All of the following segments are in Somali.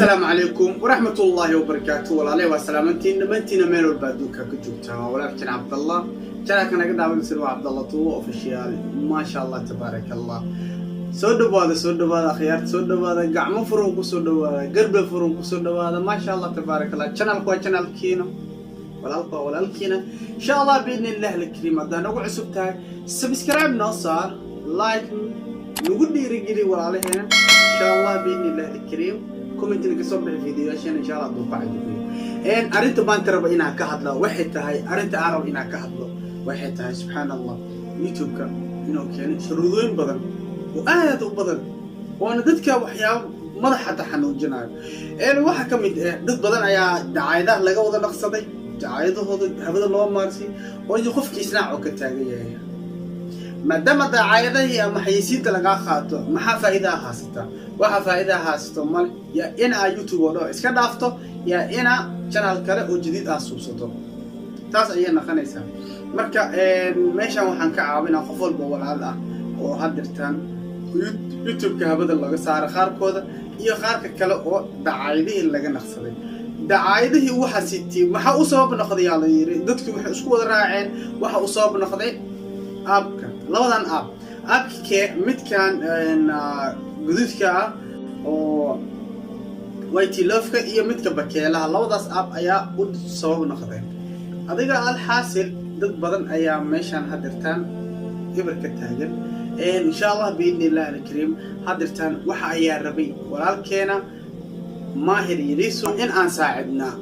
Asalaamu calaykum waraxmat ullaahi wabarakaatu. Walaaley, waa salaamantiin dhammaantiina meel walba adduunka ka joogtaan. Waa walaalkiin Cabdallah. Channelka naga daawanaysan waa Cabdallah Tuwo Official. Maasha Allah, tabaaraka Allah. Soo dhawaada, soo dhawaada akhyaarta, soo dhawaada. Gacmo furan kusoo dhawaada, garba furan kusoo dhawaada. Maasha Allah, tabaaraka Allah. Channelku waa channelkiina, walaalku waa walaalkiina. Insha Allah, biidni illah alkariim, haddaa nagu cusub tahay, subscribe noo saar, like nagu dhiirigeli walaalaheena. Insha Allah, biidni illah alkariim, commentina kasoo bixi videoyaasheena, insha Allah, hadduu ku cajibiyo. Arrinta maanta raba inaan ka hadlo waxay tahay, arrinta aan rabo inaan ka hadlo waxay tahay, subxaan Allah, YouTube-ka inuu keenay shuruudooyin badan oo aad u badan, oona dadka waxyaabo madaxa xataa xanuujinayo. Waxaa ka mid ah, dad badan ayaa dacaayadaha laga wada dhaqsaday, dacaayadahooda hawada loo maarsay, oo iyo qofkii isnaac oo ka taagan yahay. Maadaama dacaayadahii ama xayeysiinta lagaa qaato, maxaa faa'iidaha haasata? Waxa faa'iidaha haasato male. Yaa inaa YouTube oo dhan iska dhaafto, yaa inaa channel kale oo jadiid ah suubsato, taas ayay noqonaysaa. Marka meeshan waxaan ka caawinaa qof walba walaal ah oo hadirtaan YouTube-ka habada laga saara qaarkooda iyo qaarka kale oo dacaayadihii laga naqsaday. Dacaayadihii waxaa sitay, maxaa u sabab noqday yaa la yiri? Dadku waxay isku wada raaceen waxa u sabab noqday appka, labadan app. Appka kee? Midkan guduudka ah oo YT Loveka iyo midka bakeelaha. Labadaas app ayaa u sabab noqday. Adiga alxaasil, dad badan ayaa meeshaan hadirtaan eber ka taagan. Insha Allah, biidni illah alkariim, hadirtaan waxa ayaa rabay walaalkeena Maahir Yariso in aan saacidnaa.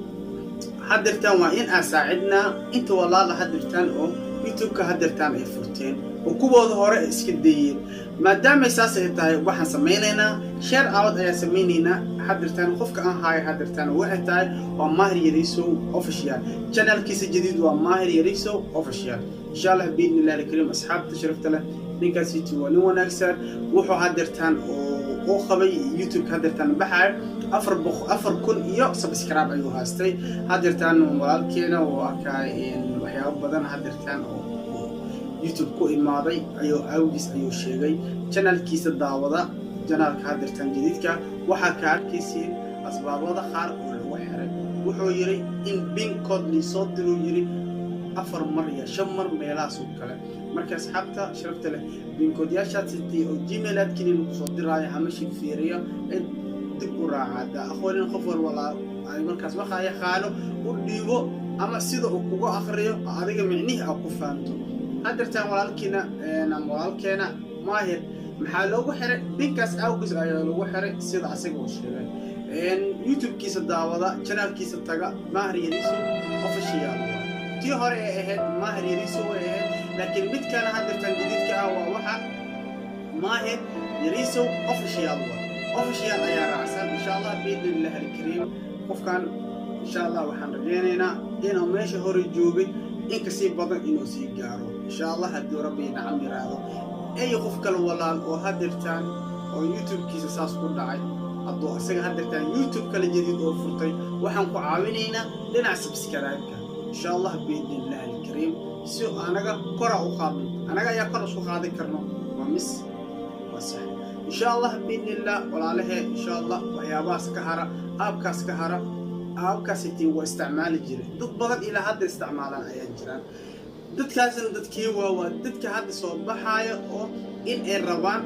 Hadirtaan waa in aan saacidnaa inta walaala hadirtaan oo YouTube-ka hadirtaan ay furteen oo kuwooda hore ay iska dayeen. Maadaamay saas ay tahay, waxaan samaynaynaa share out ayaan samaynaynaa. Hadirtaan qofka aan haayo hadirtaan waxay tahay waa Maahir Yarisow Official. Channelkiisa jadiid waa Maahir Yarisow Official. Insha Allah, biidni illahi alkariim. Asxaabta sharafta leh, ninkaasiti waa nin wanaagsan. Wuxuu hadirtaan oo u qabay YouTube-ka hadirtaan baxayo 4,000 iyo subscribe ayuu haystay. Hadirtaan walaalkeena oo arkay waxyaabo badan hadirtaan oo YouTube ku imaaday ayuu awgiis ayuu sheegay. Channelkiisa daawada, channelka hadirtaan jadiidka, waxaa ka arkaysiin asbaabada qaar oo lagu xiray. Wuxuu yidhi in pin code liisoo diruu yidhi afar mar iyo shan mar meelahaas oo kale. Marka asxaabta sharafta leh, pin codeyaashaad sitay oo Gmail aadkini lagu soo diraayo hamashi fiiriyo cid dib u raaca aqoonin. Qof walba ay markaas waxa yaqaano u dhiibo ama sida uu kugu akriyo adiga micnihii aa ku fahamto. Hadirtaan walaalkiina ama walaalkeena Maahir maxaa loogu xiray? Pinkaas awgiis ayaa lagu xiray, sida asaga uu sheegay. YouTube-kiisa daawada, channelkiisa taga, Maahir Yariso Official. Tii hore ee ahayd Maahir Yariso way ahayd, laakiin midkana hadirtaan jadiidka ah waa waxa Maahir Yariso Official waa official ayaa raacsan. Insha Allah, biidni illahi alkariim, qofkan insha Allah waxaan rajaynaynaa inuu meesha hore joogay in kasii badan inuu sii gaaro, insha Allah, hadduu Rabbi nacam yiraahdo. Ay qof kale walaal oo hadirtaan oo YouTube-kiisa saas ku dhacay, hadduu isaga hadirtaan YouTube kale jadiid oo furtay, waxaan ku caawinaynaa dhinaca subscribe-ka, insha Allah, biidni illahi alkariim, si anaga kora u qaadno. Anaga ayaa kor isku qaadi karno, waa mis waa sax, insha Allah, biidni illah. Walaalahee, insha Allah, waxyaabahaas ka hara, appkaas ka hara. Appkaasitii waa isticmaali jiray dad badan, ilaa hadda isticmaalaan ayaa jiraan. Dadkaasna dadkii waa dadka hadda soo baxaaya oo in ay rabaan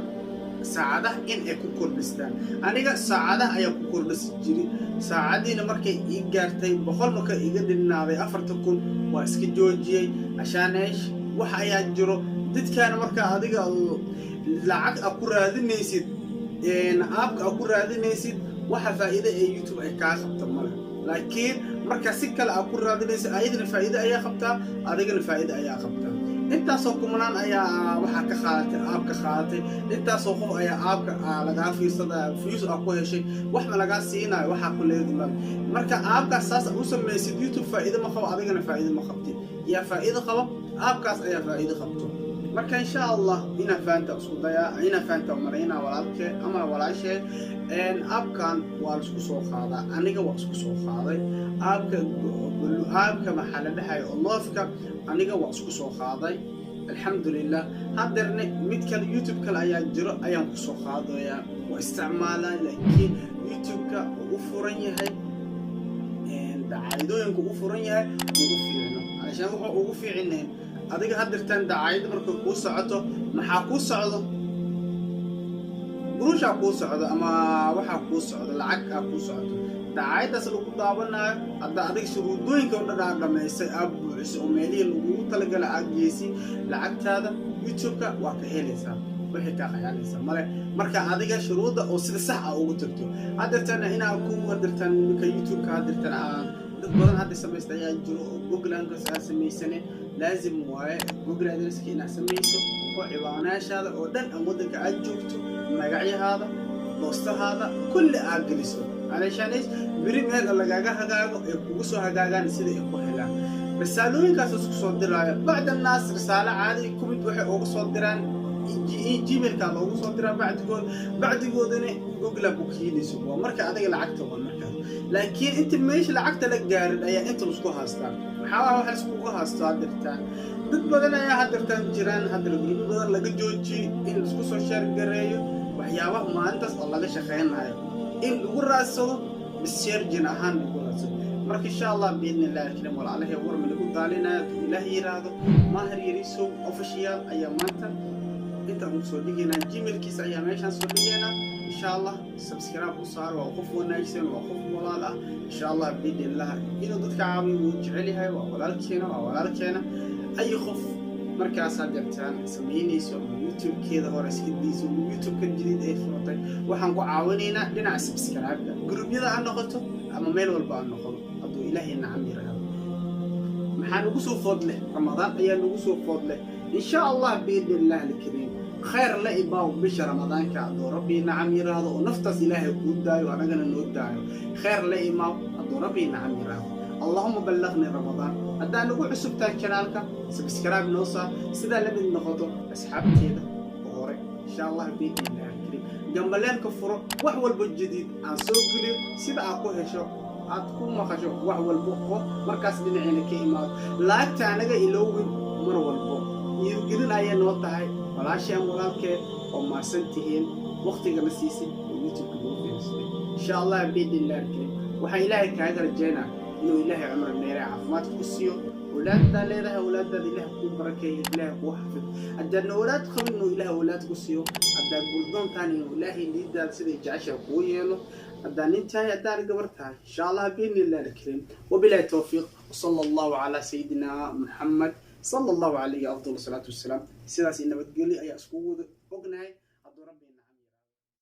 saacadaha in ay ku kordhistaan. Aniga saacadaha ayaa ku kordhisi jiray. Saacadiina markay ii gaartay 100, marka iga dhinaaday 4000, waa iska joojiyey. Ashaaneesh wax ayaa jiro. Dadkaana marka adiga lacag a ku raadinaysid, appka a ku raadinaysid, waxa faa'iido ee YouTube ay kaa qabta male. Laakiin marka si kale aa ku raadinaysid, ayadana faa'iido ayaa qabtaa, adigana faa'iido ayaa qabtaa. Intaasoo kumanaan ayaa waxaa ka qaadatay appka qaadatay, intaasoo qof ayaa appka lagaa fiirsada, views aa ku heshay, wax ma lagaa siinayo, waxaa ku leedi male. Marka appkaas saas u samaysid, YouTube faa'iido ma qabo, adigana faa'iido ma qabtid. Yaa faa'iido qabo? Appkaas ayaa faa'iido qabto. Marka insha Allah inaa faanta isku dayaa, inaa faanta umalaynaa walaalkee ama walaashee. Appkan waa la isku soo qaadaa, aniga waa isku soo qaaday appka. Appka maxaa la dhahay, loveka, aniga waa isku soo qaaday. Alxamdulilah, haddeerne mid kale, YouTube kale ayaa jiro, ayaan kusoo qaadayaa. Waa isticmaalaa, laakiin YouTube-ka uu u furan yahay dacaayadooyinka u furan yahay ugu fiicno. Alashaan wuxuu ugu fiicinayn, adiga haddirtaan dacaayad markay kuu socoto, maxaa kuu socdo? Guruushaa kuu socdo ama waxaa kuu socdo lacag aa kuu socoto. Dacaayadaas lagu daawanaayo, hadda adiga shuruudooyinka o dhan aa dhamaysay, aa buuxisay oo meelihii lagugu talagala aa geysay, lacagtaada YouTube-ka waa ka helaysaa, waxay kaa khayaalaysaa male. Marka adiga shuruudda oo sida sax ah ugu tagto, haddeertaan inaa ku hadirtaan iminka YouTube-ka, haddeertaan aan dad badan hadda samaysta ayaa jiro oo Google AdSense aa samaysane. Laazim waaye Google AdSense inaad samayso oo ciwaanayaashaada oo dhan aan waddanka aad joogto, magacyahaada, boostahaada, kulli aad geliso, alashaanays beri meel lagaaga hagaago ay kugu soo hagaagaan sida ay ku helaan risaalooyinkaas isku soo diraayo. Bacd annaas risaalo caadi kumid waxay ugu soo diraan Gmailka loogu soo diraa bacdigood, bacdigoodana Google ku keenayso. Waa marka adiga lacagta waa markaas, laakiin inta meesha lacagta la gaarin ayaa inta laisku haystaa. Maxaa waxa laiskugu haysto? Haddirtaan dad badan ayaa haddirtaan jiraan, haddana gurubyo badan laga joojiyey in laisku soo share gareeyo waxyaabaha maalintaas oo laga shaqeynayo in lagu raadsado biserjin ahaan lagu raadsado. Marka insha Allah biidni illahi alkarim, walaalahay, warma lagu daalinayo hadduu Ilaah yiraahdo. Maahir Yarisow Official ayaa maanta intaan ugu soo dhigaynaa, Gmailkiisa ayaa meeshaan soo dhigaynaa insha Allah. Subscribe u saaro, waa qof wanaagsan, waa qof walaal ah. Insha Allah biidni illah inuu dadka caawiyo wuu jecel yahay. Waa walaalkeena, waa walaalkeena. Ay qof markaasaad jartaan samaynayso ama YouTube-keeda hore iska dayso ama YouTube-ka jadiid ay furatay, waxaan ku caawinaynaa dhinaca subscribe-ka, gruubyada ha noqoto ama meel walba ha noqoto, hadduu Ilaahay nacam yiraahdo. Maxaa nagu soo food leh? Ramadaan ayaa nagu soo food leh insha Allah biidni illah alkariim. Khayr la ibaaw bisha Ramadaanka, hadduu Rabbi nacam yiraahdo oo naftaas Ilaahay kuu daayo, anagana noo daayo. Khayr la imaaw hadduu Rabbi nacam yiraahdo. Allahuma ballaqni Ramadaan. Haddaa nagu cusub tahay channelka, subscribe noo saar, sidaa la mid noqoto asxaabteeda oo hore insha Allah biidni illah alkariim. Gambaleelka furo, wax walba jadiid aan soo geliyo sida aad ku hesho, aad ku maqasho wax walba oo markaas dhinaciina ka imaado. Laagta anaga ilowin, mar walbo dhiirigelin ayay noo tahay. Walaashaan, walaalkee, oo mahadsan tihiin waqtigana siisay oo YouTube-ka lagu fiirsaday. Insha Allah biidni illah alkariim, waxaan Ilaahay kaaga rajaynaa inuu Ilaahay cumri dheere, caafimaad ku siiyo. Awlaaddaa leedahay, awlaadaada Ilaahay kuu barakeeyo, Ilaahay kuu xafido. Haddaadna awlaad qabin, inuu Ilaahay awlaad ku siiyo. Haddaad gurdoontaan, inuu Ilaahay niidaada siday jeceshaha kuu yeelo, haddaan nin tahay, haddaan gabar tahay, insha Allah biidni illah alkariim. Wabilahi towfiiq, wasala Allahu calaa sayidina Muxamed, sala Allahu calayhi afdal salaatu wasalaam. Sidaas iyo nabadgelyo ayaa iskugu wada ognahay.